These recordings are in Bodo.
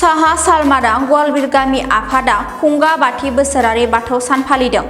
साहा सालमारा गवालबिर गामि आफादा खुंगा बाथि बोसोरारि बाथौ सान फालिदों।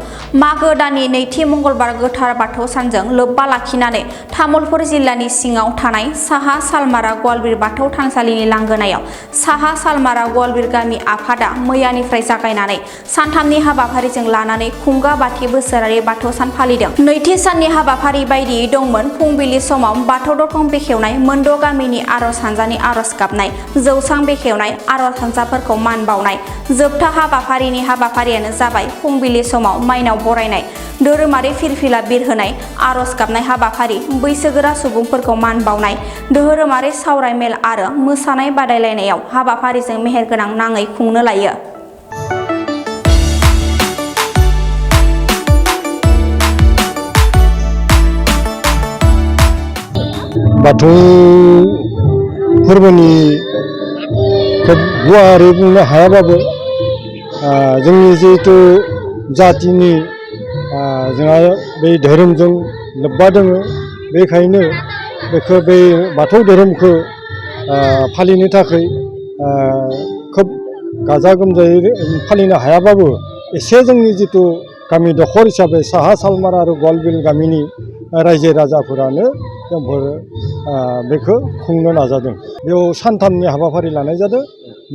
मागो दाननि नैथि मंगलबार गोथार बाथौ सानजों लोब्बा लाखिनानै तामुलपुर जिल्लानि सिङाव थानाय साहा सालमारा गवालबिर बाथौ थानसालिनि लांगोनायाव साहा सालमारा गवालबिर गामि आफादा मैयानिफ्राय जागायनानै सानथामनि हाबाफारिजों लानानै खुंगा बाथि बोसोरारि बाथौ सान फालिदों। नैथि साननि हाबाफारि बायदियै दंमोन फुंबिलि समाव बाथौ दरखं बेखेवनाय, मोनद' गामिनि आरज हानजानि आरज गाबनाय, जौसां बेखेवनाय, आरज हानजाफोरखौ मान बावनाय। जोबथा हाबाफारिनि हाबाफारियानो जाबाय फुंबिलि समाव माइनाव बरायनाय, धोरोमारि फिरफिला बिरहोनाय, आरज गाबनाय हाबाफारि, बैसोगोरा सुबुंफोरखौ मान बावनाय, धोरोमारि सावराय मेल आरो मोसानाय बादायलायनायाव हाबाफारिजों मेहेरगोनां नाङै खुंनो लायो। बाथौ फोरबोनि खोब गुवारै बुंनो हायाबाबो जोंनि जिहेतु जातिनि जोंहा बे धोरोमजों लोब्बा दङ, बेखायनो बेखौ बे बाथौ धोरोमखौ फालिनो थाखाय खोब गाजा गोमजायै फालिनो हायाबाबो एसे जोंनि जितु गामि दखर हिसाबै साहा सालमारा आरो गवालबिर गामिनि रायजो राजाफोरानो जोंफोर बेखौ खुंनो नाजादों। बेयाव सानथामनि हाबाफारि लानाय जादों।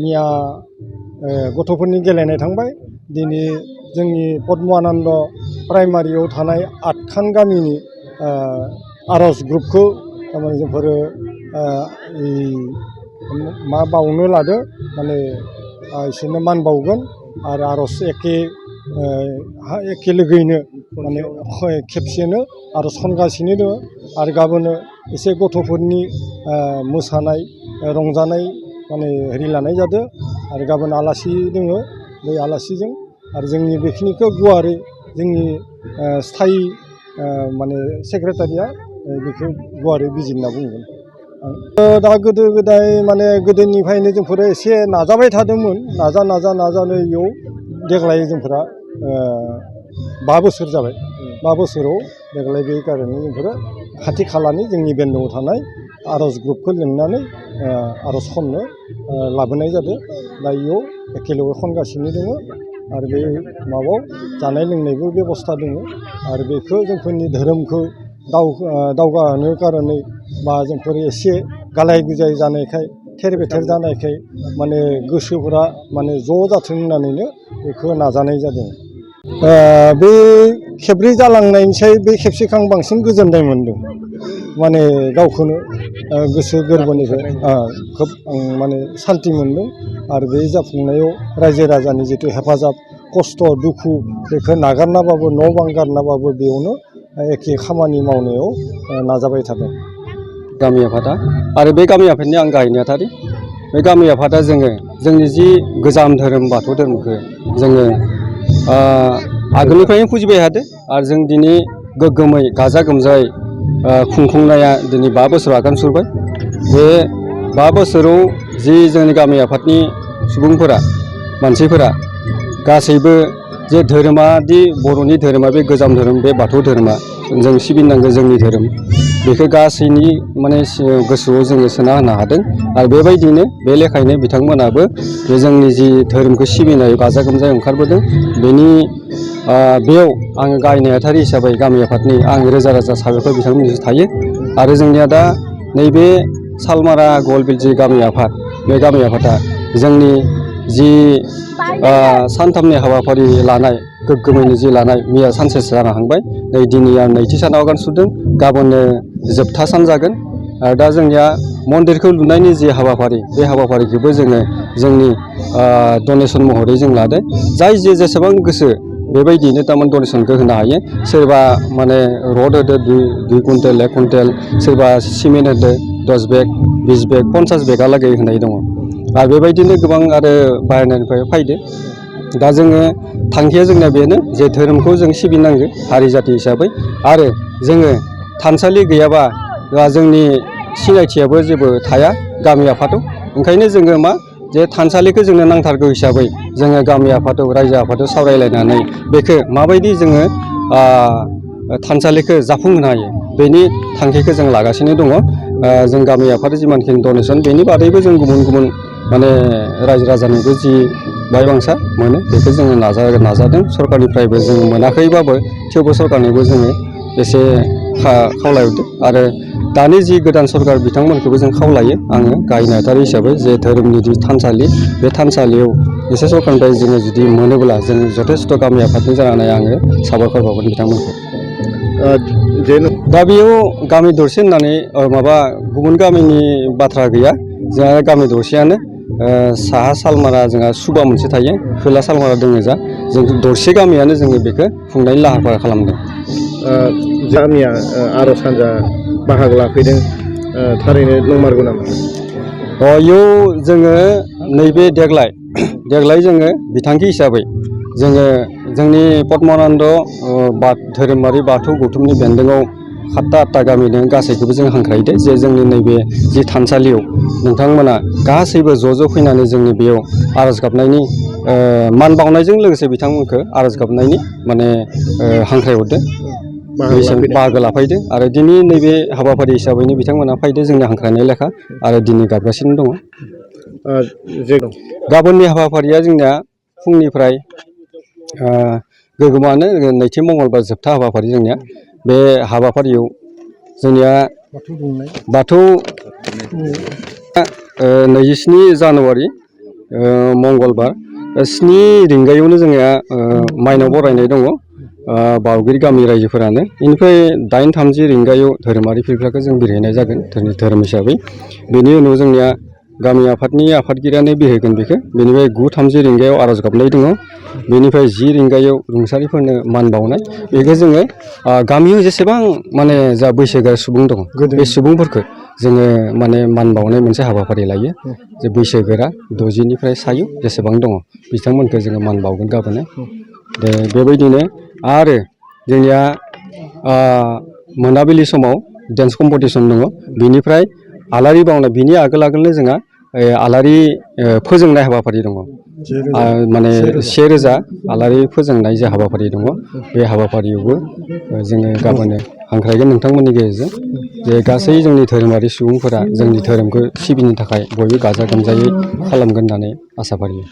मैया गथ'फोरनि गेलेनाय थांबाय। दिनै जोंनि पद्मानन्द प्राइमारियाव थानाय 8खान गामिनि आरज ग्रुपखौ थारमाने जोंफोरो मा बावनो लादो, माने इसोरनो मान बावगोन आरो आरज एखे लोगोयैनो माने खेबसेनो आरज खनगासिनो दङ। आरो गाबोनो एसे गथ'फोरनि मोसानाय रंजानाय माने हेरि लानाय जादों। आरो गाबोन आलासि दङ, बै आलासिजों आरो जोंनि बेखिनिखौ गुवारै जोंनि स्थायी माने सेक्रेटारिया बेखौ गुवारै बिजिरना बुंगोन। दा गोदो गोदाय माने गोदोनिफ्रायनो जोंफोर एसे नाजाबाय थादोंमोन। नाजानायाव देग्लाय जोंफोरा 5 बोसोर जाबाय। 5 बोसोराव देग्लाय बे कारणे जोंफोरो खाथि खालानि जोंनि बेन्दोआव थानाय आरज ग्रुपखौ लिंनानै आरज खननो लाबोनाय जादों। दा इयाव एखेलगे खनगासिनो दङ। आरो बे माबायाव जानाय लोंनायबो बेबस्था दङ। आरो बेखौ जोंफोरनि धोरोमखौ दावगाहोनो कारणे बा जोंफोर एसे गालाय गुजाय जानायखाय, थेर बेथेर जानायखाय माने गोसोफोरा माने ज' जाथों होननानैनो बेखौ नाजानाय जादों। बे खेबब्रै जालांनायनिसाय बे खेबसेखौ आं बांसिन गोजोननाय मोन्दों। माने गावखौनो गोसो गोरबोनिफ्राय खोब आं माने सान्थि मोन्दों। आरो बे जाफुंनायाव रायजो राजानि जितु हेफाजाब, खस्थ' दुखु बेखौ नागारनाबाबो, न' बां गारनाबाबो बेयावनो एखे खामानि मावनायाव नाजाबाय थादों गामि आफादा। आरो बे गामि आफादनि आं गाहाय नेहाथारि। बे गामि आफादा जोंनि जि गोजाम धोरोम बाथौ धोरोमखौ जोङो आगोलनिफ्रायनो फुजिबाय थादों। आरो जों दिनै गोग्गोमै गाजा गोमजायै खुंफुंनाया दिनै 5 बोसोर आगान सुरबाय। बे 5 बोसोराव जि जोंनि गामि आफादनि सुबुंफोरा, मानसिफोरा गासैबो जे धोरोमा दि बर'नि धोरोमा बे गोजाम धोरोम, बे बाथौ धोरोमा जों सिबिनांगौ जोंनि धोरोम, बेखौ गासैनि माने गोसोआव जोङो सोना होनो हादों। आरो बेबायदिनो बे लेखायैनो बिथांमोनाबो बे जोंनि जि धोरोमखौ सिबिनायाव गाजा गोमजायै ओंखारबोदों। बेयाव आङो गाहाय नेहाथारि हिसाबै गामि आफादनि आं रोजा रोजा साबायखर बिथांमोननिसिम थायो। आरो जोंनिया दा नैबे सालमारा गवालबिर जि गामि आफाद, बे गामि आफादा जोंनि जि सानथामनि हाबाफारि लानाय, गोग्गोमैनो जि लानाय, मैया सानसेसो जाना थांबाय। नै दिनै आं नैथि सानाव आगान सुरदों। गाबोननो जोबथा सान जागोन। दा जोंनिया मन्दिरखौ लुनायनि जि हाबाफारि, बे हाबाफारिखौबो जोङो जोंनि डनेसन महरै जों लादो। जाय जेसेबां गोसो बेबायदियैनो थारमाने डनेसनखौ होनो हायो। सोरबा माने रड होदो 2 कुइन्टेल 1 कुइन्टेल, सोरबा सिमेन्ट होदो 10 बेग 20 बेग 50 बेगालागै होनाय दङ। आरो बेबायदिनो गोबां आरो बाहेरानिफ्राय फैदो। दा जोङो थांखिया जोंना बेनो जे धोरोमखौ जों सिबिनांगौ हारि जाथि हिसाबै। आरो जोङो थानसालि गैयाबा जोंनि सिनायथियाबो जेबो थाया गामि आफादाव। ओंखायनो जोङो जे थानसालिखौ जोंनो नांथारगौ हिसाबै जोङो गामि आफादाव, रायजो आफादाव सावरायलायनानै बेखौ माबायदि जोङो थानसालिखौ जाफुंहोनो हायो, बेनि थांखिखौ जों लागासिनो दङ। जों गामि आफादा जिमानखिनि डनेसन, बेनि बादैबो जों गुबुन गुबुन माने रायजो राजानिबो जि बायबांसा मोनो बेखौ जोङो नाजादों सरकारनिफ्रायबो जों मोनाखैबाबो थेवबो सरकारनिबो जोङो एसे खावलायहरदों आरो दानि जि गोदान सरकार बिथांमोनखौबो जों खावलायो आङो गाहाय नेहाथारि हिसाबै जे धोरोमनि जि थानसालि बे थानसालियाव एसे सरकारनिफ्राय जोङो जुदि मोनोब्ला जों जथेस्थ' गामि आफादनि जानानै आङो साबायखर बावगोन बिथांमोनखौ। दा बेयाव गामि दरसे होननानै माबा गुबुन गामिनि बाथ्रा गैया जोंहा गामि दरसेयानो साहा सालमारा जोंहा सुबा मोनसे थायो खोला सालमारा दङ जा जों दरसे गामियानो जोङो बेखौ खुंनायनि लाहार फाहार खालामदों। गामिया आर'ज हान्जा बाहागो लाफैदों थारैनो नंमारगौ नामा? इयाव जोङो नैबे देग्लाय जोङो बिथांखि हिसाबै जोङो जोंनि पद्मानन्द धोरोमारि बाथौ गौथुमनि बेन्दोङाव 7-8 गामि दं गासैखौबो जों हांख्रायदो जे जोंनि नैबे जि थानसालियाव नोंथांमोना गासैबो ज' फैनानै जोंनि बेयाव आर'ज गाबनायनि मान बावनायजों लोगोसे बिथांमोनखौ आर'ज गाबनायनि माने हांख्रायहरदों बाहागो लाफैदों आरो दिनै नैबे हाबाफारि हिसाबैनो बिथांमोना फैदो जोंनि हांख्रायनाय लेखा आरो दिनै गाबगासिनो दङ। गाबोननि हाबाफारिया जोंनिया फुंनिफ्राय गोगोमानो नैथि मंगलबार जोबथा हाबाफारि जोंनिया बे हाबाफारियाव जोंनिया बाथौ 27 जानुवारि मंगलबार 7 रिंगायावनो जोंनिया माइनाव बरायनाय दङ बावगिरि गामि रायजोफोरानो बेनिफ्राय 8:30 रिंगायाव धोरोमारि फिरफिलाखौ जों बिरहोनाय जागोन धोरोम हिसाबै बेनि उनाव जोंनिया गामि आफादनि आफादगिरियानो बिरहोगोन बेखौ बेनिफ्राय 9:30 रिंगायाव आर'ज गाबनाय दङ बेनिफ्राय 10 रिंगायाव रुंसारिफोरनो मान बावनाय बेखौ जोङो गामियाव जेसेबां माने जा बैसोगोरा सुबुं दङ बे सुबुंफोरखौ जोङो माने मान बावनाय मोनसे हाबाफारि लायो जे बैसोगोरा 60निफ्राय सायाव जेसेबां दङ बिथांमोनखौ जोङो मान बावगोन गाबोनो बेबायदिनो आरो जोंनिया मोनाबिलि समाव डेन्स कम्पिटिसन दङ बिनिफ्राय आलारि बावनाय बिनि आगोलनो जोंहा आलारि फोजोंनाय हाबाफारि दङ माने 1000 आलारि फोजोंनाय जे हाबाफारि दङ बे हाबाफारियावबो जोङो गाबोनो हांख्रायगोन नोंथांमोननि गेजेरजों जे गासै जोंनि धोरोमारि सुबुंफोरा जोंनि धोरोमखौ सिबिनो थाखाय बयबो गाजा गोमजायै खालामगोन होननानै आसा फारियो।